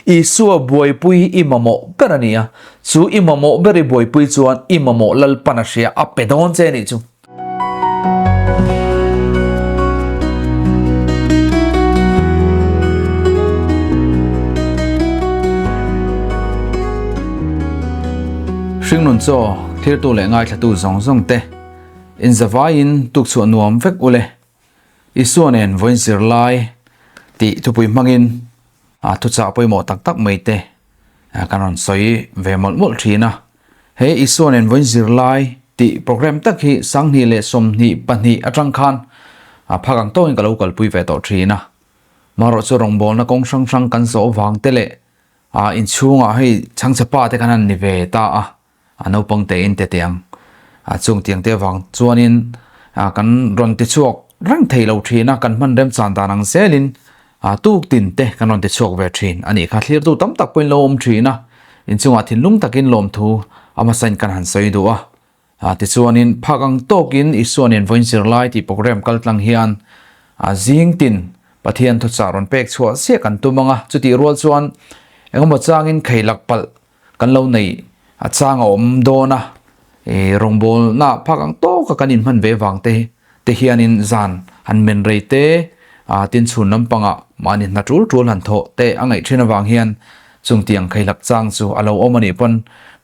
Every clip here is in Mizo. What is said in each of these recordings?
Isua buaipui hi i mamawh ber a ni a, chu i mamawh ber i buaipui chuan i mamawh Lalpan a hria a pe dawn che a nih chu. Hringnun chaw thirtu leh ngaithlatu zawng zawng te inzavaiin tukchhuah nuam vek ule. Isua nen vawiin zirlai tih thupui hmangin a thuchah pawimawh tak tak mai te kan rawn sawi ve mawlh mawlh thin a. He Isua nen vawiin zirlai tih program tak hi 2022 atang khan a phak ang tawkin ka lo kalpui ve tawh thin a. Marawh chu rawngbawlna kawng hrang hrang kan zawh vang te leh a inchhungah hei chhangchhe pa te khan an ni ve ta a. A naupang te in tete ang. A chung tiang te avang chuanin a kan rawn ti chhuak reng thei lo thin a, kan hman remchan dan ang zelin a tuk tin te kan rawn ti chhuak ve thin a nih kha. Thlirtu tam tak pawhin lo awm thin a, inchungah thinlung takin lawmthu a hmasain kan han sawi duh a. A tichuanin phak ang tawkin Isua nen vawiin zirlai tih program kal tlang hian a zing tin Pathian thuchah rawn pek chhuah ziah kan tum ang a, chutih rual chuan engemaw changin kheilak palh Kan lo neih a chang a awm dawn a, i rawngbawlna phak ang tawka kan inhman ve vang te te hianin zan han men rei te, a tin chhun lampangah mahni hna tul tul han thawh te a ngaih thin avang hian chung tiang kheilak chang chu a lo awm a nih pawn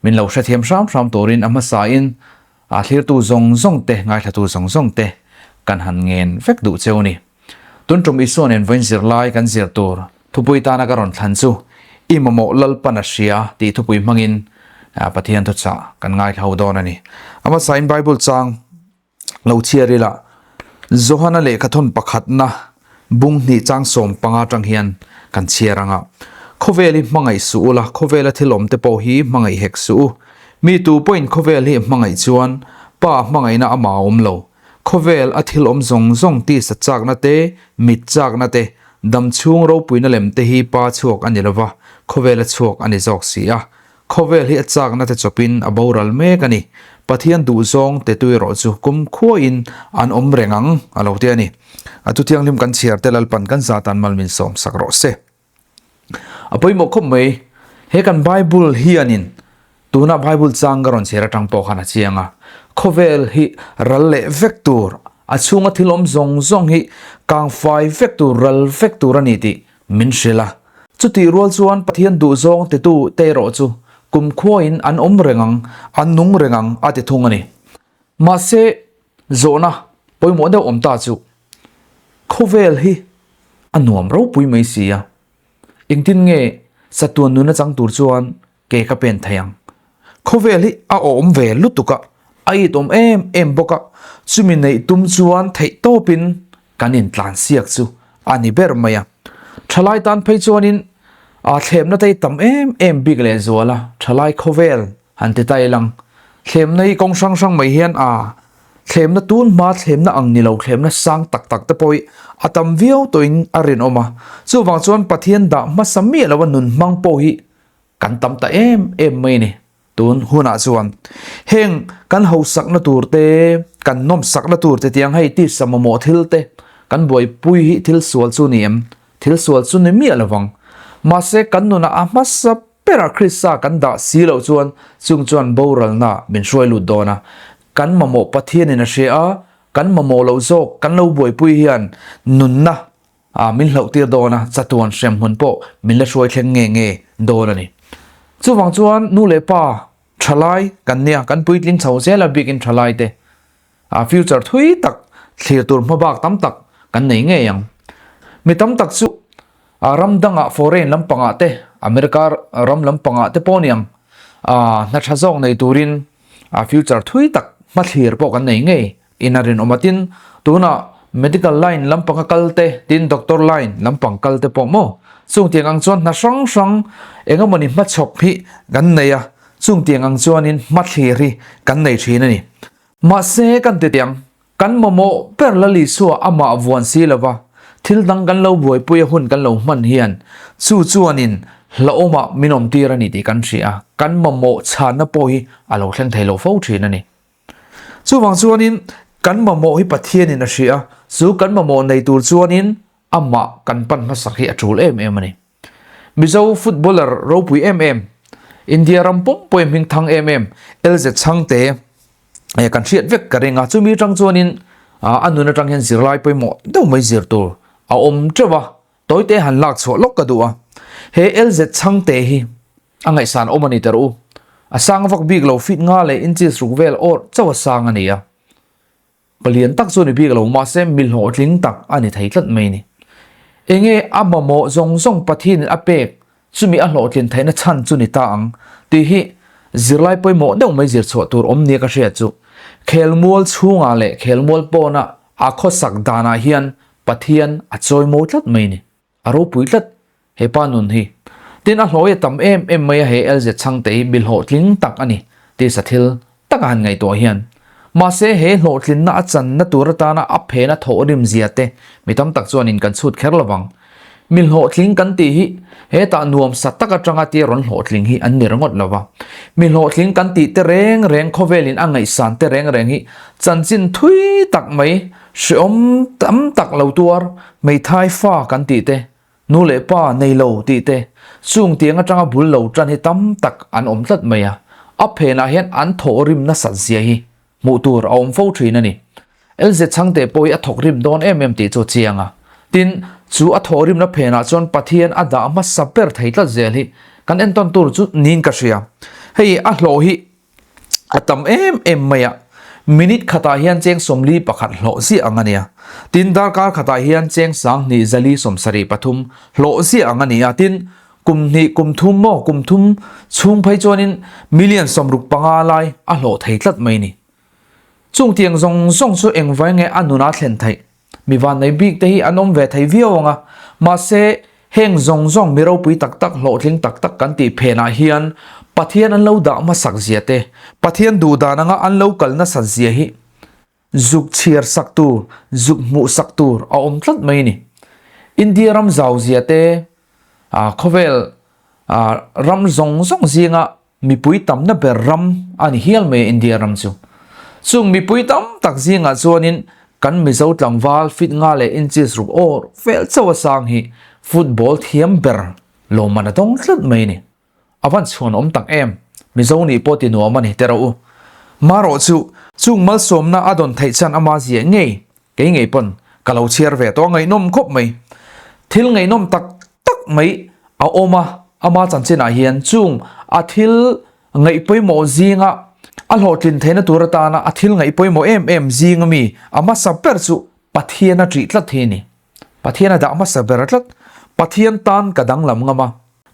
min lo hrethiam hram hram turin a hmasain a thlirtu zawng zawng te ngaithlatu zawng zawng te kan han ngen vek duh cheu a ni. Tun tum Isua nen vawiin zirlai kan zir tur thupui tana ka rawn thlan chu I mamawh Lalpan a hria tih thupui hmangin Pathian thuchah kan ngaithla ho dawn a ni. A hmasain Bible chang lo chhiar ila Johana lehkhathawn pakhatna bung hnih chang 15 atang hian kan chhiar ang a. Khawvel hi hmangaih suh ula, khawvela thil awm te pawh hi hmangaih hek suh u. Mi tu pawhin khawvel hi hmangaih chuan Pa hmangaihna amah a awm lo. Khawvel a thil awm zawng zawng tisa chakna te, mit chakna te, dam chhung ropuina lem te hi pa chhuak a ni lova, khawvel a chhuak a ni zawk si a. Khawvel hi a chakna te chawpin a boral mek a ni. Pathian duhzawng te tui erawh chu kum khuain an awm reng ang, a lo ti a ni. A thuthianghlim kan chhiar te Lalpan kan zatan mal min sawm sak rawh se. A pawimawh khawp mai, he kan Bible hianin tuna Bible chang ka rawn chhiar atang pawh khan a chiang a, khawvel hi ral leh vek tur, a chhunga thil awm zawng zawng hi kangfai vek tur, ral vek tur a ni tih min hrilh a. Chutih rual chuan Pathian duhzawng titu te erawh chu kumkhuain an awm reng ang, an nung reng ang a ti thung a ni. Mahse, zawhna pawimawh deuh awm ta chu, Khawvel hi a nuam ropui mai si a, engtin nge chatuan nuna chang tur chuan ke ka pen thei ang? Khawvel hi a awm ve lutuk a, a it awm em em bawk a, chumi neih tum chuan theih tawpin kan intlan siak chu a ni ber mai a. Thalai tan phei chuanin a thlemna te hi tam em em bik lehzual a, thalai khawvel Han ti ta ilang, thlemna hi kawng hrang hrang mai hian a thlemna tun hma thlemna ang ni lo thlemna sang tak tak te pawh hi a tam viau tawhin a rinawm a. Chuvang chuan Pathian dah hmasa miah lo a nun hmang pawh hi kan tam ta em em mai a ni. Tun hunah chuan heng kan hausakna tur te, kan nawmsakna tur te tiang hei tisa mamawh thil te kan buaipui hi thil sual chu ni em? Thil sual chu ni miah lovang. Mahse kan nunah a hmasa Pera Krista kan dah si loh chuan chung chuan boralna min hruai lut dawn a. Kan mamawh Pathianin a hria a, kan mamawh loh zawk kan lo buaipui hian nunna a min hlauh tir dawn a, chatuan hremhmun pawh min la hruai thleng nge nge dawn a ni. Chuvang chuan nu leh pa thalai kan nia, kan puitling chho zel a bikin thalai te a future thui tak thlir tur hmabak tam tak kan nei ngei ang. Mi tam tak chu a ram dangah foreign lampangah te, America ram lampangah te pawh niang a hna tha zawk nei turin a future thui tak hmathlir pawh kan nei ngei in a rinawm a. Tin, tunah medical line lampanga kal te, tin doctor line lampang kal te pawh maw chung tiang ang chuan hna hrang hrang engemawni hmachhawp hi kan nei a, chung tiang ang chuanin hmathlir hi kan nei thin a ni. Mahse kan ti tiang, kan mamawh ber la Lisua amah vuan si lova thil dang kan lo buaipui a hun kan lo hman hian chu chuanin hlauhawmah min awm tir a ni tih kan hria a, kan mamawh chhanna pawh hi a lo thleng thei lo fo thin a ni. Chuvang chuanin kan mamawh hi Pathianin a hria a, chu kan mamawh nei tur chuanin amah kan pan hmasak hi a tul em em a ni. Mizo footballer ropui em em, India ram pawm pawhin hming thang em em LZ Chhangte kan hriat vek ka ring a, chumi atang chuanin a nun atang hian zirlai pawimawh deuh mai zir tur a awm teuh a, tawite han lak chhuah lawk ka duh a. He LZ Chhangte hi a ngaihsan awm a ni ta rawh u, a sang vak bik lo feet nga leh inches ruk vel awrh chauh a sang a ni a. Palian tak chu a ni bik lo, mahse mi hlawhtling tak a ni thei tlat mai a ni. Enge a mamawh zawng zawng Pathianin a pek chumi a hlawhtlin theihna chhan chu ni ta ang tih hi zirlai pawimawh deuh mai zir chhuah tur awm nia ka hriat chu. Khelmual chhungah leh khelmual pawna a khawsak danah hian Pathian a chawimawi tlat mai a ni. A ropui tlat he pa nun hi. Tin a hlawh i a tam em em mai a he LZ Chhangte hi mi hlawhtling tak a ni tisa thil taka han ngaihtuah hian. Mahse he hlawhtlinna a channa tur atana a phena thawhrim zia te mi tam tak chuanin kan chhut kher lovang. Mi hlawhtling kan tih hi hetah nuamsa tak atanga tia rawn hlawhtling hi an ni ringawt lova. Mi hlawhtling kan tih te reng reng khawvelin a ngaihsan te reng reng hi chanchin thui tak mai Hreawm tam tak lo tuar, hmeithai fa kan tih te, nu leh pa nei lo tih te, chung tiang atanga bul lo tan hi tam tak an awm tlat mai a, a phenah hian an thawh rim nasat zia hi hmuh tur a awm fo thin a ni. LZ Chhangte pawh hi a thawk rim dawn em em tih chu a chiang a, tin, chu a thawh rimna phenah chuan Pathian a dah hmasa ber thei tlat zel hi kan entawn tur chu niin ka hria. Hei a hlawh hi A tam em em mai a, minute khatah hian cheng 41 hlawh ziah ang a nia. Tin, darkar khatah hian cheng 2 zali 73 hlawh ziah ang a ni a. Tin, kum hnih, kum thum maw, kum thum chhung phei chuanin million 65 lai a hlawh thei tlat mai ni. Chung tiang zawng zawng chu engvai nge a nuna thlen theih? Mi vannei bik te hi an awm ve thei viau ang a, mahse heng zawng zawng mi ropui tak tak, hlawhtling tak tak kan tih phenah hian Pathian an lo dah hmasak zia te, Pathian duh dan anga an lo kal nasat zia hi zuk chhiar sak tur, zuk hmuh sak tur a awm tlat mai a ni. India ram zau zia te, khawvel ram zawng zawng zinga Mipui tamna ber ram a ni hial mai a India ram chu. Chung mipui tam tak zingah chuanin kan Mizo tlangval fit nga leh inches ruk awr vel chauh a sang hi football thiam ber lawmman a dawng tlat mai a ni. A van chhuan awm tak em? Mizo nih pawh ti nuam a ni teh rawh u. Marawh chu chung malsawmna a dawn theih chan ama ziah ngei Kei ngei pawn ka lo chhiar ve tawh a ngaihnawm khawp mai. Thil ngaihnawm tak tak mai a awm a, ama chanchinah hian chung a thil ngaih pawimawh zinga a hlawhtlin theihna tur atana a thil ngaih pawimawh em em zinga mi a hmasa ber chu Pathian a ṭih tlat hi a ni. Pathian a dah hmasa ber tlat. Pathian tan ka danglam ngam a.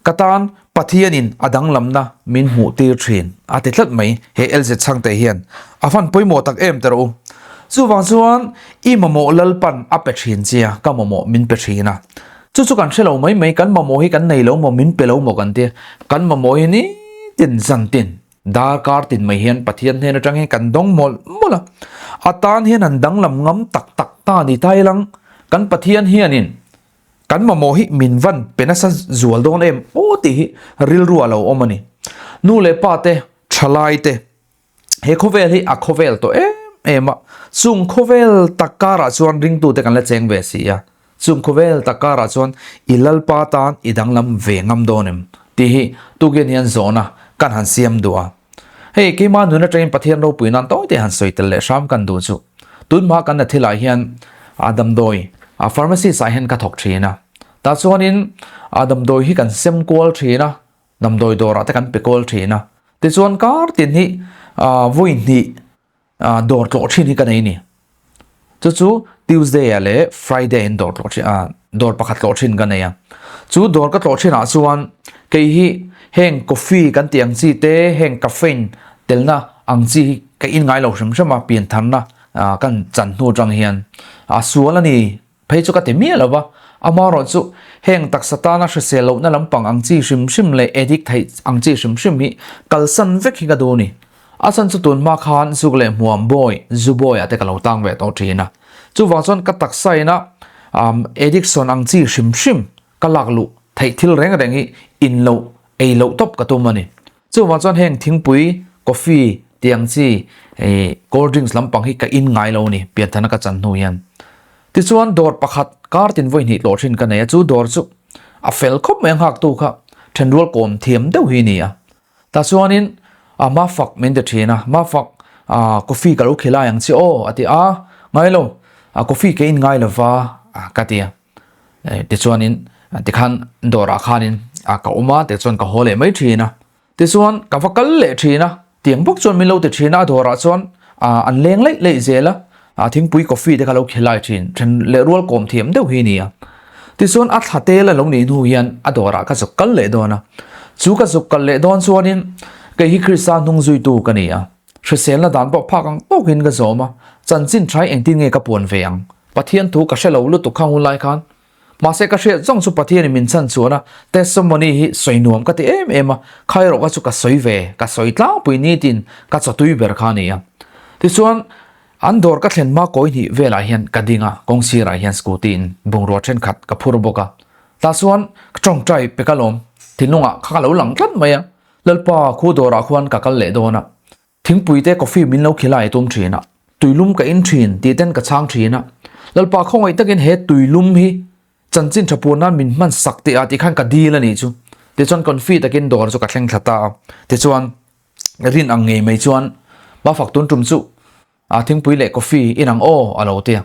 Ka tan Pathianin a danglamna min hmuh tir thin a ti tlat mai he LZ Chhangte hian. A fan pawimawh tak em teh rawh u. Chuvang chuan i mamawh Lalpan a pe thin che a, ka mamawh min pe thin a. Chu chu kan hre lo mai mai, kan mamawh hi kan nei lo maw, min pe lo maw kan ti a. Kan mamawh hi nitin zantin darkar tin mai hian Pathian hnen atang hian kan dawng mawlh mawlh a. A tan hian han danglam ngam tak tak ta ni ta ilang kan Pathian hianin Kan mamawh hi min van pe nasa zual dawn em aw tih hi rilru a lo awm a ni. Nu leh pa te, thalai te, he khawvel hi a khawvel tawh em em a, chung khawvel tak karah chuan ringtute kan la cheng ve si a, chung khawvel tak karah chuan i Lalpa tan i danglam ve ngam dawn em tih hi tukin hian zawhna kan han siam duh a. Hei keimah nun atangin Pathian ropui nan tawi te han sawi tel leh hram kan duh chu. Tunhma kan na thilah hian a damdawi a pharmacist ah hian ka thawk thin a. Tah chuanin a damdawi hi kan sem kual thin a, damdawi dawrah te kan pe kual thin a. Tichuan kar tin hi vawi hnih dawr tlawh thin hi ka nei a ni. Chu chu Tuesday ah leh Friday in dawr tlawh thin ah dawr pakhat tlawh thin ka nei a. Chu dawr ka tlawh thin ah chuan kei hi heng coffee kan tih ang chi te heng caffeine telna ang chi hi ka in ngai lo hrim hrim a piantharna kan chan hnu atang hian a sual a ni. Phei chu ka ti miah lo va, amaherawh chu heng taksa tana hrisel lohna lampang ang chi hrim hrim leh addict theih ang chi hrim hrim hi kalsan vek hi ka duh a ni. A chhan chu tun hma khan zuk leh hmuam bawi, zu bawi ah te ka lo tang ve tawh thin a. Chuvang chuan ka taksa ina addiction ang chi hrim hrim ka lak luh theih thil reng reng hi in loh, ei loh tawp ka tum a ni. Chuvang chuan heng thingpui, coffee tih ang chi cold drinks lampang hi ka in ngai lo a ni, pianthana ka chan hnu hian. Tichuan dawr pakhat kar tin vawi hnih tlawh thin ka nei a, chu dawr chu A fel khawp mai a nghaktu kha thenrual kawm thiam deuh hi a ni a. Tah chuanin a Mafak min ti thin a, Mafak ah coffee ka lo khilai ang che aw a ti a, ngai lo ah coffee ka in ngai lova ka ti a. Tichuanin tikhan dawrah khanin ka awm a, tichuan ka haw leh mai thin a. Tichuan ka va kal leh thin a, tiang bawk chuan min lo ti thin a, a dawrah chuan an leng laih laih zel a, thingpui coffee te kha lo khilai thin, then leh rual kawm thiam deuh hi a ni a. Tichuan a thla tel a lo nih hnu hian a dawrah ka zuk kal leh dawn a, chu ka zuk kal leh dawn chuanin kei hi Krista hnung zuitu ka ni a, hriselna dan pawh phak ang tawkin ka zawm a, chanchin tha hi engtin nge ka puan ve ang? Pathian thu ka hre lo lutuk kha hun lai khan. Mahse ka hriat zawng chu Pathianin min chhan chuan a testimony hi sawi nuam ka ti em em a, kha erawh kha chu ka sawi ve, ka sawi tlangpui nitin ka chawtui ber kha a ni a. Tichuan, an dawr ka thlen hma kawi hnih velah hian ka ding a, kawng sirah hian scooty in bungrua thenkhat ka phur bawk a. Tah chuan ka tawngtai pe ka lawm, thinlungah kha ka lo lang tlat mai a, Lalpa khu dawrah khuan ka kal leh dawn a. Thingpui te coffee min lo khilai a tum thin a, tuilum ka in thin tih ten ka chhang thin a. Lalpa khawngaih takin he tuilum hi chanchin tha pur nan min hman sak tih ah tih khan ka dil a nih chu. Tichuan confi takin dawr chu ka thleng thla ta a. Tichuan rin ang ngei mai chuan Mafak tun tum chu a thingpui leh coffee in ang aw a lo ti a.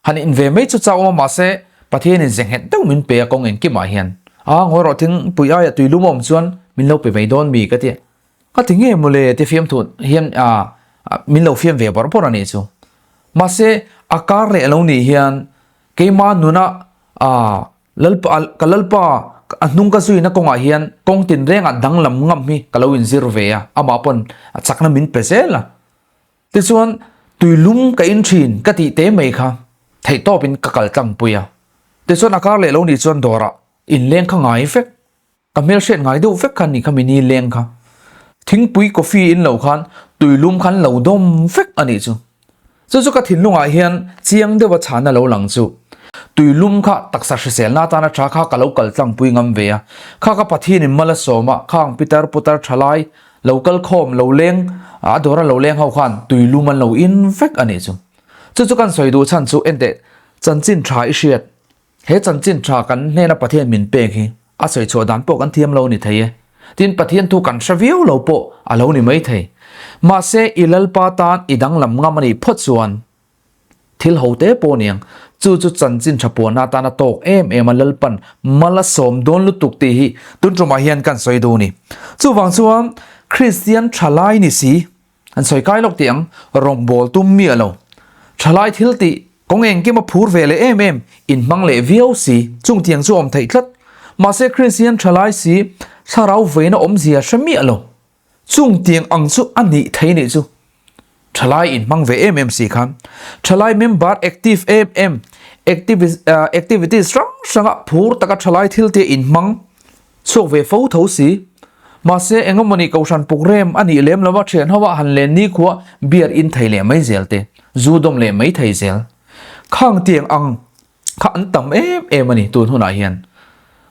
Han in ve mai chu chau awm a mahse Pathianin ze nghet deuh min pe a kawng engkimah hian. A ngawi rawh thingpui aia tuilum a awm chuan min lo pe mai dawn mi ka ti a. Ka ti nge mawle ti fiam thu hian min lo fiam ve bawrh bawrh a nih chu. Mahse a kar leh a lo nih hian keima nuna Lalpa ka Lalpa a hnung ka zuina kawngah hian kawng tinrengah danglam ngam hi ka lo inzir ve a, amah pawn a chakna min pe zel a. Tichuan, tuilum ka in thin ka tih te mai kha theihtawpin ka kal tlangpui a. Tichuan a kar leh lo nih chuan dawrah inleng kha ngai vek, ka hmelhriat ngai deuh vek kha ni kha mini leng kha. Thingpui coffee in lo khan tuilum khan lo dawm vek a nih chu. Chu chu ka thinlungah hian chiang deuha chhana lo lang chu. Tuilum kha taksa hriselna atana tha kha ka lo kal tlangpui ngam ve a. Kha ka Pathianin mal a sawm a, khang pitar putar thalai Lo kal khawm, lo leng, a dawra lo leng ho khan tui lum an lo in vek a nih chu. Chu chu kan sawi duh chhan chu enteh chanchin tha i hriat. He chanchin tha kan hnena Pathian min pek hi a sawi chhuah dan pawh kan thiam lo ni thei e. Tin Pathian thu kan hre viau lo pawh a lo ni mai thei. Mahse i Lalpa tan i danglam ngam a nih phawt chuan Thil ho te pawh niang, chu chu chanchin tha puanna atana tawk em em a Lalpan mal a sawm dawn lutuk tih hi tun tumah hian kan sawi duh ni. Chuvang chuan Kristian thalai ni si, an sawi kai lawk tih ang, rawngbâwl tum miah lo. Thalai thil tih kawng engkim a phur ve leh em em, inhmang leh viau si, chung tiang chu awm theih tlat. Mahse Kristian thalai si, thlarau veina awmzia hre miah lo. Chung tiang ang chu a nih thei nih chu. Thalai in hmang ve em em si khan. Thalai member active em em, activities hrang hranga phur taka thalai thil te in hmang chhuak ve fo tho si. Mahse engemawni kohhran puk rem a nih lem lova thian ho ah han len nikhua beer in thei leh mai zel te, zu dawm leh mai thei zel. Khang tiang ang kha an tam em em a ni tun hunah hian.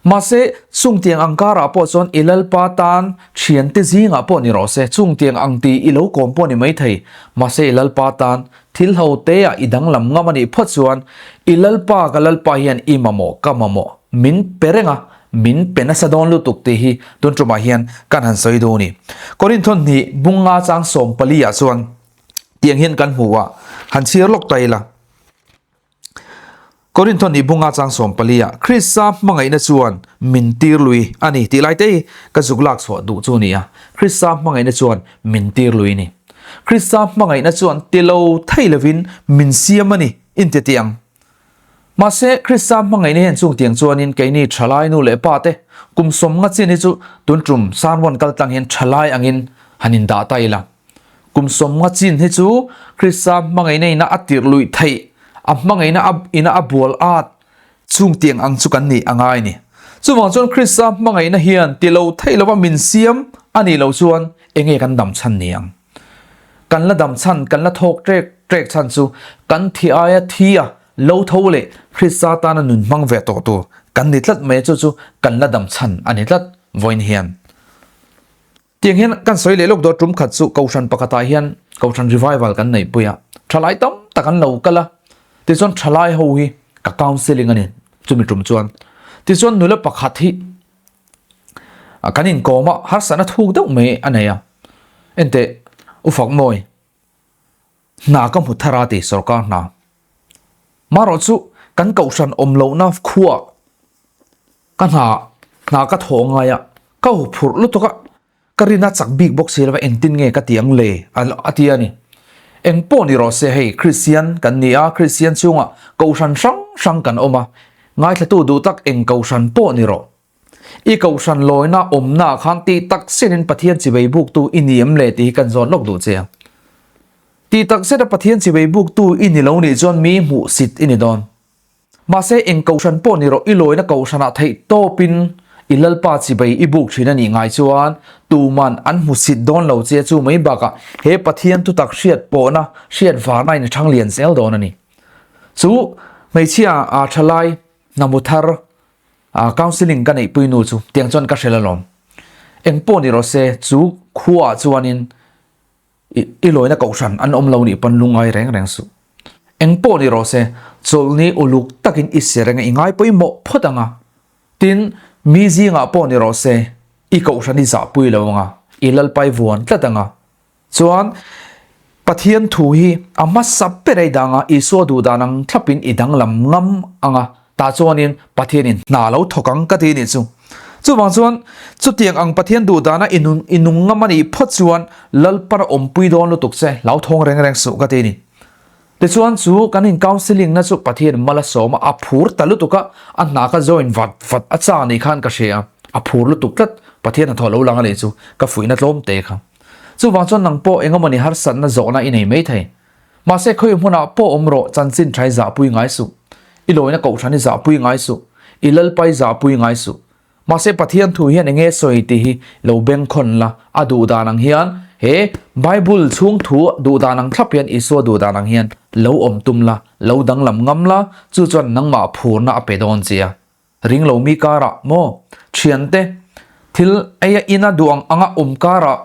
Mahse, chungtiang ang karah pawh chuan i Lalpa tan thiante zingah pawh ni rawh se, chungtiang ang tih i lo kawm pawh ni maithei. Mahse, i Lalpa tan thil ho teah i danglam ngam a nih phawt chuan i Lalpa ka Lalpa hian i mamawh ka mamawh min pe reng a, min pe nasa dawn lutuk tih hi tun tumah hian kan han sawi duh a ni. Korinthon hnih bunga chang 14 ah chuan tiang hian kan hmu a, han chhiar lawk ta ila. Korintho nih bunga chang 14 ah Krista hmangaihna chuan min tir lui a ni tih lai te hi ka zuk lak chhuah duh chu a ni a, Krista hmangaihna chuan min tir lui a ni. Krista hmangaihna chuan ti lo thei lovin min siam a ni inti tih ang. Mahse, Krista hmangaihna hian chung tiang chuanin keini thalai nu leh pa te kum 50 chin hi chu tun tum Sermon kal tlang hian thalai angin han indah ta ila. Kum 50 chin hi chu Krista hmangaihna ina a tirh luih theih, a hmangaihna a ina a bual at chung tiang ang chu kan nih a ngai ni. Chuvang chuan Krista hmangaihna hian ti lo theih lova min siam a nih loh chuan enge kan dam chhan ni ang? Kan la dam chhan, kan la thawk trek trek chhan chu kan thi aia thi a lo tho leh Krista tana nun hmang ve tawh tur kan ni tlat mai a, chu chu kan la dam chhan a ni tlat vawiin hian. Tiang hian kan sawi leh lawk dawn tum khat chu Kohhran pakhatah hian Kohhran revival kan neih pui a, thalai tam tak an lo kal a, tichuan thalai ho hi ka counselling a ni chumi tum chuan. Tichuan nula pakhat hi kan inkawm a, harsatna thuk deuh mai a nei a. Enteh, U Fakmawi, hna ka hmu thar a ti sorkar hna. Marawh chu kan kohhran awm lohna khuaah ka hna hna ka thawh ngai a, ka huphurh lutuk a, Ka rin a chak bik bawk si lova engtin nge ka ti ang le a ti a ni. Eng pawh ni rawh se hei Kristian kan ni a, Kristian chhungah kohhran hrang hrang kan awm a, ngaithlatu duh tak eng kohhran pawh ni rawh. I kohhran lawina awmna ah khan tih tak zetin Pathian chivei buktu i ni em le tih hi kan zawt lawk duh che a. Tih tak zeta Pathian chivei buktu i ni lo nih chuan mi hmuhsit i ni dawn. Mahse, eng kohhran pawh ni rawh, i lawina kohhranah theih tawpin i Lalpa chibei i buk thin a nih ngai chuan tuman an hmusit dawn lo che chu mai bakah he Pathian thutak hriat pawhna hriat varna in a thang lian zel dawn a ni. Chu hmeichhia a thalai hnamu thar counselling ka neihpui nu chu tiang chuan ka hrel alawm. Eng pawh ni rawh se, chu khuaah chuanin I lawina kohhran an awm lo nih pawn lungngai reng reng suh. Eng pawh ni rawh se, chawlhni uluk takin i si reng a, i ngai pawimawh phawt ang a. Tin, mi zingah pawh ni rawh se, i kohhran i zahpui lo ang a, i lalpai vuan tlat ang a. Chuan, Pathian thu hi a hmasa ber a i dang a, Isua duhdan ang thlapin i danglam ngam ang a. Tah chuanin Pathianin hna lo thawk ang ka ti nih chu. Chuvang chuan chutiang ang Pathian duh dana i nun i nung ngam a nih phawt chuan Lalpan a awmpui dawn lutuk che hlauthawng reng reng suh ka ti ni. Tichuan chu kan in counselling na chu Pathian mal a sawm a, a phur ta lutuk a, a hna kha join vat vat a chang nih khan ka hria a, a phur lutuk tlat Pathian hnathawh lo lang a nih chu ka fuihna tlawm te kha. Chuvang chuan nang pawh engemawni harsatna zawhna i nei maithei. Mahse khawi hmunah pawh awm rawh, chanchin tha i zahpui ngai suh. I lawina kohhran i zahpui ngai suh. I lalpa i zahpui ngai suh. Mahse Pathian thu hian enge sawi tih hi lo bengkhawn la, a duh dan ang hian he Bible chhung thu duh dan ang thlap hian Isua duh dan ang hian lo awm tum la, lo danglam ngam la, chu chuan nangmah phurna a pe dawn che a. Ring lo mi karah maw thiante thil eia ina duh ang anga awm karah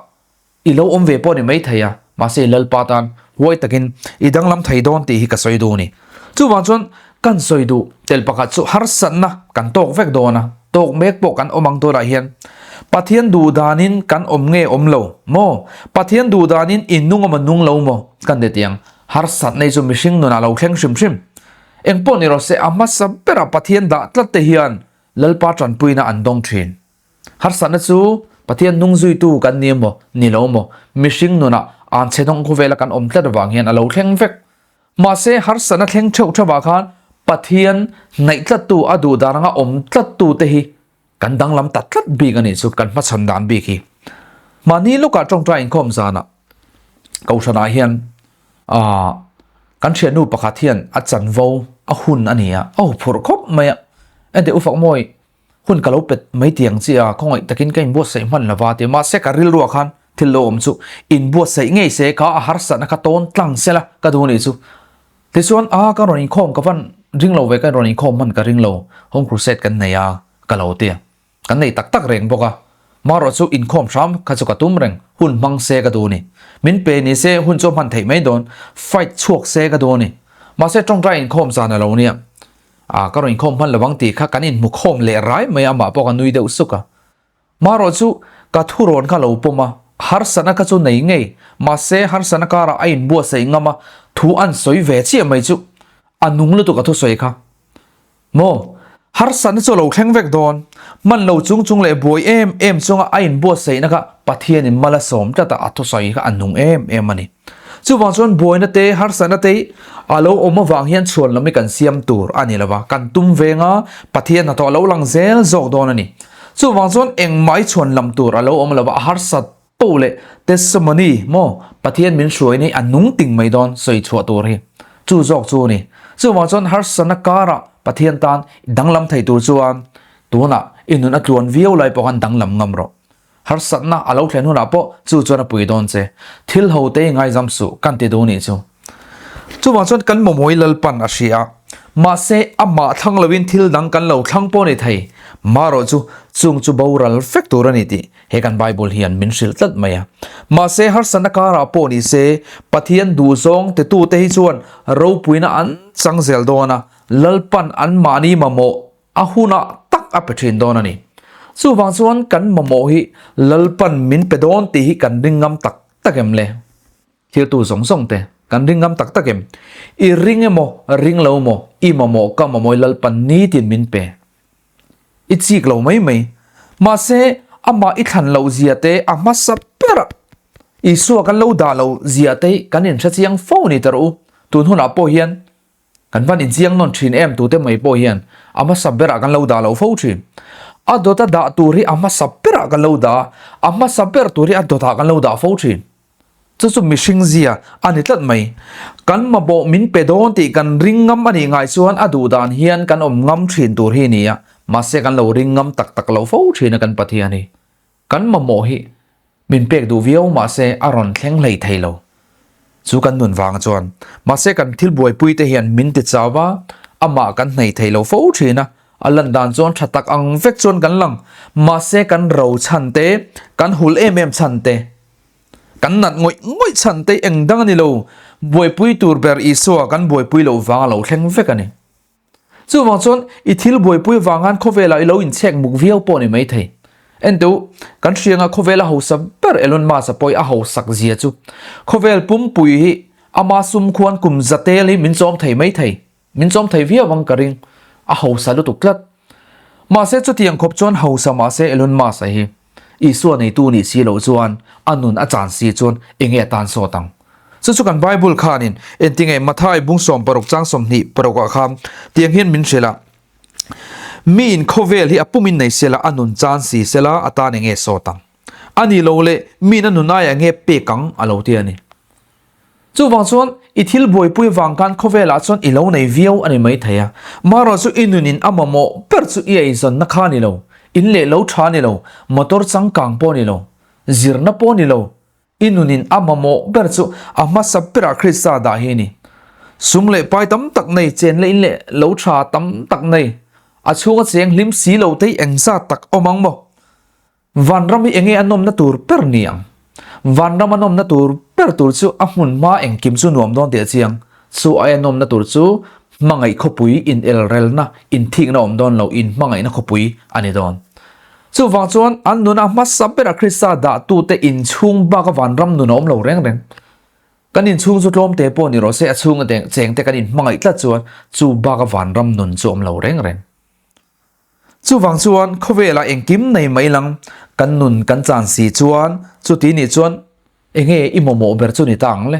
I lo awm ve pawh ni mai thei a, mahse i Lalpa tan huai takin i danglam thei dawn tih hi ka sawi duh a ni. Chuvang chuan kan sawi duh tel pakhat chu harsatna kan tawk vek dawn a, tawk mek pawh kan awm ang tunah hian Pathian duh danin kan awm nge awm lo maw? Pathian duh danin i nung awm a nung lo maw? Kan ti tiang harsatna hi chu mihring nunah lo thleng hrim hrim. Engpawh ni rawh se a hmasa bera Pathian dah tlat te hian Lalpa tanpuina an dawng thin. Harsatna chu Pathian hnung zuitu kan ni emaw, ni lo emaw, mihring nunah an chhe dawng khawvela kan awm tlat avang hian a lo thleng vek. Mahse, harsatna thleng theuh theuhah khan Pathian hnaih tlattu, a duh dan anga awm tlattu te hi kan danglam ta tlat bik a nih chu, kan hmachhawn dan bik hi. Mahni lawkah tawngtai inkhawm zanah Kohhranah hian aah kan thiannu pakhat hian a chanvo a hun a ni a, a huphurh khawp mai a, Enteh U Fakmawi, Hun ka lo pet mai tiang chi a, khawngaih takin ka inbuatsaih hman lova ti. Mahse ka rilruah khan thil lo awm chu inbuatsaih ngei se kha a harsatna kha tawn tlang sela ka duh anih chu. Tichuan a ka rawn inkhawm ka van ring lo ve ka rawn inkhawm hman ka ring lo Home Crusade kan nei a ka lo ti a. Kan nei tak tak reng bawk a. Marawh chu inkhawm hram kha chu ka tum reng hun hmang se ka duh a ni. Min pe ni se hun chu a hman theih mai dawn fight chhuak se ka duh a ni. Mahse tawngtai inkhawm zan a lo nia. A, ka rawn inkhawm hman lovang tih kha kan inhmu khawm leh rai mai a, amah pawh ka nui deuh suk a. Marawh chu ka thurawn kha lo pawm a, harsatna kha chu nei ngei, mahse harsatna karah a inbuatsaih ngam a, thu an sawi ve chiah mai chu a nung lutuk a thusawi kha. Maw? Harsatna chu a lo thleng vek dawn, hman lo chung chung leh buai em em chunga a inbuatsaihna kha Pathianin mal a sawm tlat a, a thusawi kha a nung em em a ni. Chuvang chuan buaina te, harsatna te a lo awm avang hian chhuan lam hi kan siam tur a ni lova, kan tum veng a, Pathian hnathawh a lo lang zel zawk dawn a ni. Chuvang chuan engmah i chhuan lam tur a lo awm lova, a harsat poh leh testimony maw Pathian min hruaina hi a nung ting mai dawn sawi chhuah tur hi chu zawk chu a ni. Chuvang chuan harsatna karah Pathian tan i danglam thei tur chuan tunah i nun a tluan viau lai pawh khan danglam ngam rawh. Harsatna a lo thlen hunah pawh chu chuan a pui dawn che. Thil ho te i ngaizam suh kan ti duh nih chu. Chuvang chuan kan mawmawi Lalpan a hria a, mahse amah thlang loin thil dang kan lo thlang pawh ni thei. Marawh chu chung chu boral vek tur a ni tih he kan Bible hian min hrilh tlat mai a. Mahse harsatna karah pawh ni se Pathian duhzawng tetute hi chuan ropuina an chang zel dawn a, Lalpan anmahni mamawh a hunah tak. a pe thin dawn a ni. Chuvang chuan kan mamawh hi Lalpan min pe dawn tih hi kan ring ngam tak tak em le? Thiltu zawng zawng te kan ring ngam tak tak em? I ring emaw ring lo maw i mamawh ka mamawh i Lalpan nitin min pe. I chik lo mai mai. Mahse amah i thlan loh zia te a hmasa ber a Isua kan lo dah loh zia te hi kan inhre chiang fo ni ta rawh u. Tun hunah pawh hian Kan van inchiang nawn thin em tute mai pawh hian a hmasa berah kan lo dah lo fo thin. A dawta dah tur hi a hmasa berah kan lo dah a, a hmasa ber tur hi a dawtah kan lo dah fo thin. Chu chu mihring zia a ni tlat mai. Kan mamawh min pe dawn tih kan ring ngam a nih ngai chuan a duh dan hian kan awm ngam thin tur hi a ni a, mahse kan lo ring ngam tak tak lo fo thin a kan Pathian hi. Kan mamawh hi min pek duh viau mahse a rawn thleng hlei thei lo. Chu kan nun vang chuan mahse kan thil buaipui te hian min ti chau va, amah kan hnaih thei lo fo thin a, a lan dan chuan tha tak ang vek chuan kan lang mahse kan ro chhan te, kan hul em em chhan te, kan nat ngawih ngawih chhan te eng dang a ni lo, buaipui tur ber Isua kan buaipui loh vang a lo thleng vek a ni. Chuvang chuan i thil buaipui vangan khawvelah i lo inchhek muk viau pawh ni maithei. Enteu, kan hrianga khawvela hausa ber Elon Musk-a pawh hi a hausak zia chu khawvel pumpui hi ama sum khuan kum za tel hi min chawm thei maithei. Min chawm thei viau ang ka ring. A hausa lutuk tlat. Mahse chutiang khawp chuan hausa mahse Elon Musk-a hi Isua neitu nih si loh chuan a nun a chan si chuan enge a tan sawt ang? Chu chu kan Bible khanin entinge Mathai bung 16 chang 20 parukah khan tiang hian min hrilh a, Miin khawvel hi a pumin nei sela a nun chan si sela a tan enge sawt ang? A nih loh leh miin a nun aiah enge pek ang? a lo ti a ni. Chuvang chuan i thil buaipui vang khan khawvelah chuan i lo nei viau a ni maithei a, marawh chu i nunin a mamawh ber chu i eizawnna kha a ni lo, in leh lo tha a ni lo, motor changkang pawh a ni lo, zirna pawh a ni lo, i nunin a mamawh ber chu a hmasa berah Krista dah hi a ni. Sum leh pai tam tak nei, chen leh in leh lo tha tam tak nei, a chhunga cheng hlim si lo te hi engzat tak awm ang maw? Vanram hi enge a nawmna tur ber ni ang? Vanram a nawmna tur ber tur chu a hmun hma engkim chu nuam dawn tih a chiang. Chu aia nawmna tur chu hmangaih khawpui inelrelna, inthikna awm dawn lo, inhmangaihna khawpui a ni dawn. Chuvang chuan an nuna hmasa bera Krista dahtute inchhung baka vanram nun a awm lo reng reng. Kan inchhung chu tlawm te pawh ni rawh se, a chhunga chengte kan inhmangaih tlat chuan chu baka vanram nun chu awm lo reng reng. Chuvang chuan khawvelah engkim nei mai lang kan nun kan chan si chuan chuti nih chuan enge i mawmawh ber chu ni ta ang le?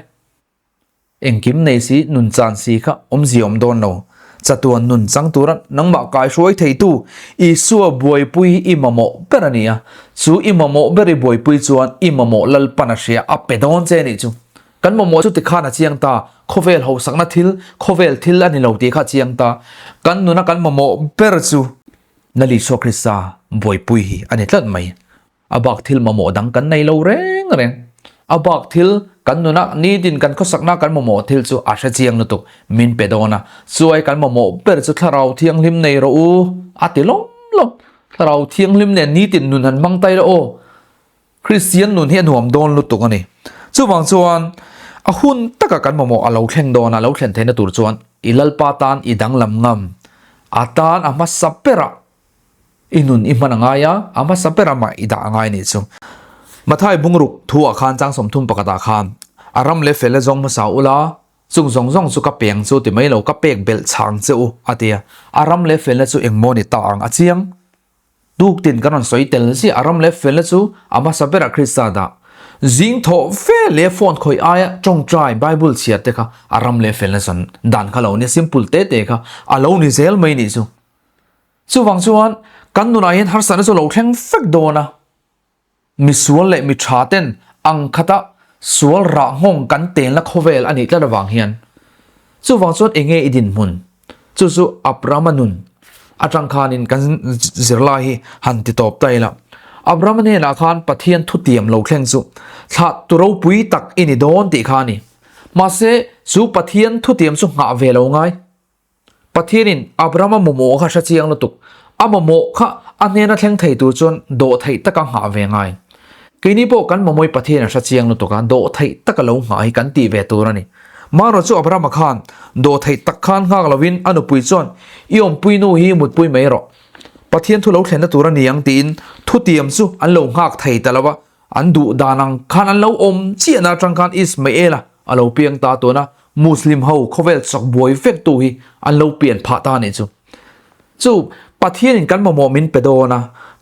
Engkim nei si nun chan si kha awmzia awm dawn lo. Chatuan nun chang tura nangmah kaihruai theitu Isua buaipui i mamawh ber a ni a, chu i mamawh ber i buaipui chuan i mamawh Lalpan a hria a pe dawn che nih chu. Kan mamawh chu tikhan a chiang ta, khawvel hausakna thil, khawvel thil a ni lo tih kha a chiang ta. Kan nuna kan mamawh ber chu Lal Isua Krista buaipui hi a ni tlat mai. A bak thil mamawh dang kan nei lo reng reng. A bak thil kan nuna nitin kan khawsakna kan mamawh thil chu a hre chiang lutuk, min pe dawn a. Chuai kan mamawh ber chu Thlarau Thianghlim nei rawh u a ti lawm lawm. Thlarau Thianghlim nen nitin nun han hmang tai la aw. Kristian nun hi a nuam dawn lutuk a ni. Chuvang chuan a hun taka kan mamawh a lo thleng dawn a, lo thlen theihna tur chuan i Lalpa tan i danglam ngam, a tan a hmasa berah i nun i hman a ngai a, a hmasa berah mah i dah a ngai nih chu. Mathai bungruk thu ah khan chang 31 ah khan a ram leh fel a zawng hmasa ula, chung zawng zawng chu ka peng chu ti mai lo, ka pek belh chhang che u a ti a. A ram leh felna chu engmaw ni ta ang a chiang. Tuktin kan rawn sawi tel ziah a ram leh felna chu a hmasa berah Krista dah. Zing thawh ve leh phone khawih aia tawngtai Bible chhiar te kha a ram leh felna zawn dan kha lo nia simple te te kha a lo ni zel mai nih chu. Chuvang chuan kan nunah hian harsatna chu lo thleng vek dawn a. Mi sual leh mi tha ten ang khata sual rah nghawng kan telna khawvel a nih tlat avang hian chuvang chuan enge i dinhmun? Chu chu Abrahama nun atang khanin kan zirlai hi han ti tawp ta ila. Abrahama hnenah khan Pathian thutiam lo thleng chu thlah tu ropui tak i ni dawn tih kha a ni. Mahse chu Pathian thutiam chu nghah ve lo ngai. Pathianin Abrahama mamawh kha hre chiang lutuk. A mamawh kha a hnena thleng thei tur chuan dawh theih taka nghah ve ngai. Keini pawh kan mamawih Pathian a hre chiang lutuk a, dawh theih taka lo nghah hi kan tih ve tur a ni. Marawh chu Abrahama khan dawh theih tak khan nghak lovin a nupui chuan, I awmpui nu hi mutpui mai rawh. Pathian thu lo thlenna tur a ni ang tiin thutiam chu an lo nghak thei ta lo a, an duh dan ang khan an lo awm chiahna atang khan Ismaela a lo piang ta tuna Muslim ho khawvel chak buai vek tu hi an lo pian phah ta a nih chu. Chu Pathianin kan mamawh min pe dawn a,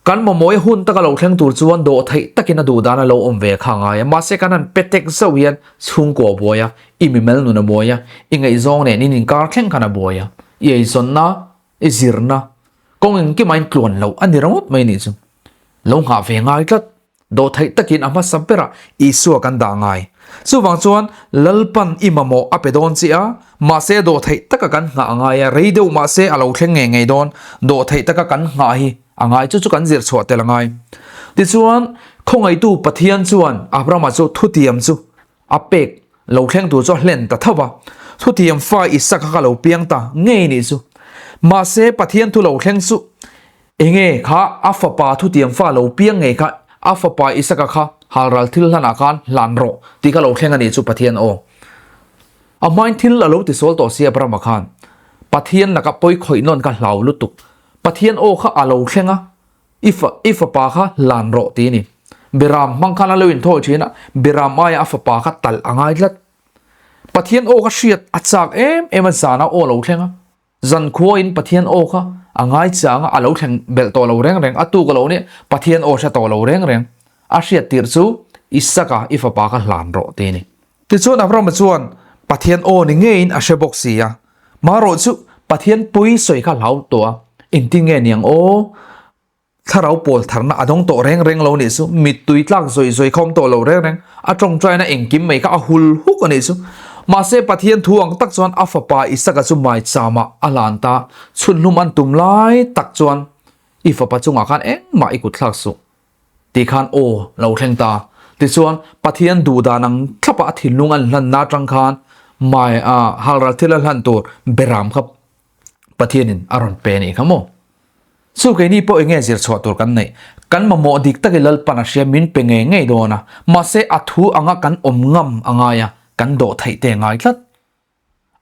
kan mamawh i hun taka lo thleng tur chuan dawh theih takin a duh dan a lo awm ve kha a ngai a, mahse kan han pe tek zauh hian chhungkua a buai a, i mimel nun a buai a, i ngaihzawng nen in inkar thleng khan a buai a, i eizawnna, i zirna, kawng engkim a intluan loh a ni ringawt mai nih chu. Lo nghah ve ngai tlat. Dawhtheih takin a hmasa berah Isua kan dah ngai. Chuvang chuan Lalpan i mamawh a pe dawn che a, mahse dawhtheih taka kan nghah a ngai a, rei deuh mahse a lo thleng ngei ngei dawn. Dawhtheih taka kan nghah hi a ngai, chu chu kan zir chhuah tel a ngai. Tichuan, khawngaihtu Pathian chuan Abrahama chu thutiam chu a pek lo thleng tur chu a hlen ta tho va, thutiam fa Isaka kha lo piang ta ngei nih chu. Mahse, Pathian thu lo thleng chu Enge kha a fapa thutiam fa lo piang ngei kha a fapa Isaka kha halral thil hlanah khan hlan rawh tih kha lo thleng a nih chu Pathian aw. A hmain thil a lo tisawl tawh si Abrahama khan Pathian laka pawi khawih nawn kha hlau lutuk. Pathian aw kha a lo thleng a, i fa i fapa kha hlan rawh tih a ni. Beram hmang khan a lo inthawi thin a, Beram aia a fapa kha talh a ngai tlat. Pathian aw kha hriat a chak em em a zana aw lo thleng a. Zankhuain Pathian aw kha a ngai chang a, a lo thleng belh tawh lo reng reng, a tuk a lo nia, Pathian aw hre tawh lo reng reng. A hriat tirh chu Isaka i fapa kha hlan rawh ti a ni. Tichuan Abrahama chuan Pathian aw ni ngeiin a hre bawk si a, marawh chu Pathian pawi sawi kha hlau tawh a, engtin nge niang aw? Thlarau pawl tharna a dawng tawh reng reng lo nih chu, mittui tlak zawih zawih kha awm tawh lo reng reng, a tawngtaina engkim mai kha a hul huk a nih chu. Mahse Pathian thu ang tak chuan a fapa Isaka chu maicham-ah a hlan ta, chhunhlum an tum lai tak chuan i fapa chungah khan engmah i kut thlak suh tih khan aw lo thleng ta. Tichuan Pathian duhdan ang thlapa a thinlung an hlanna atang khan mai a halral thil a hlan tur beram kha Pathianin a rawn pe anih kha maw? Chu keini pawh enge zir chhuah tur kan neih? Kan mamawh dik takin Lalpan a hria min pe ngei ngei dawn a, mahse a thu anga kan awm ngam a ngai a, kan dawh theih te a ngai tlat.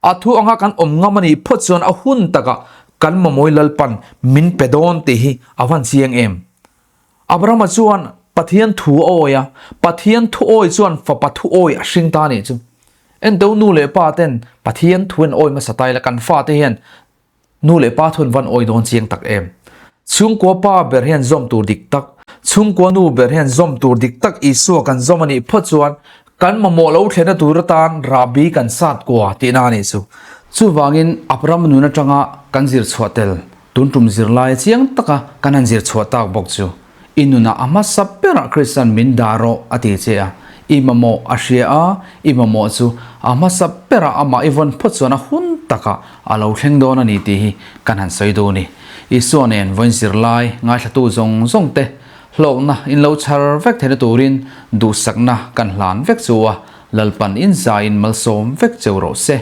A thu anga kan awm ngam anih phawt chuan a hun takah kan mamawih Lalpan min pe dawn tih hi a van chiang em? Abrahama chuan Pathian thu a awi a, Pathian thu awi chuan fapa thu awi a hring ta anih chu. Enteu nu leh pa ten Pathian thu an awi hmasa ta ila kan fate hian Nu leh pa thun van awi dawn chiang tak em? Chhungkua pa ber hian zawm tur dik tak, chhungkua nu ber hian zawm tur dik tak Isua kan zawm a nih phawt chuan kan mamawh lo thlenna tur atan rahbi kan sat kua tihna a nih chu. Chuvangin Abraham nun atanga kan zir chhuah tel tun tum zirlai chiang taka kan han zir chhuah tak bawk chu. I nunah a hmasa berah Kristian min dah rawh a ti che a, i mamawh a hria a, i mamawh chu a hmasa berah amah i vawn phawt chuan a hun takah a lo thleng dawn a ni tih hi kan han sawi duh a ni. Isua nen vawiin zirlai ngaithlatu zawng zawng te hlawkna in lo chhar vek theihna turin duhsakna kan hlan vek chu a, Lalpan in zaiin malsawm vek cheu rawh se.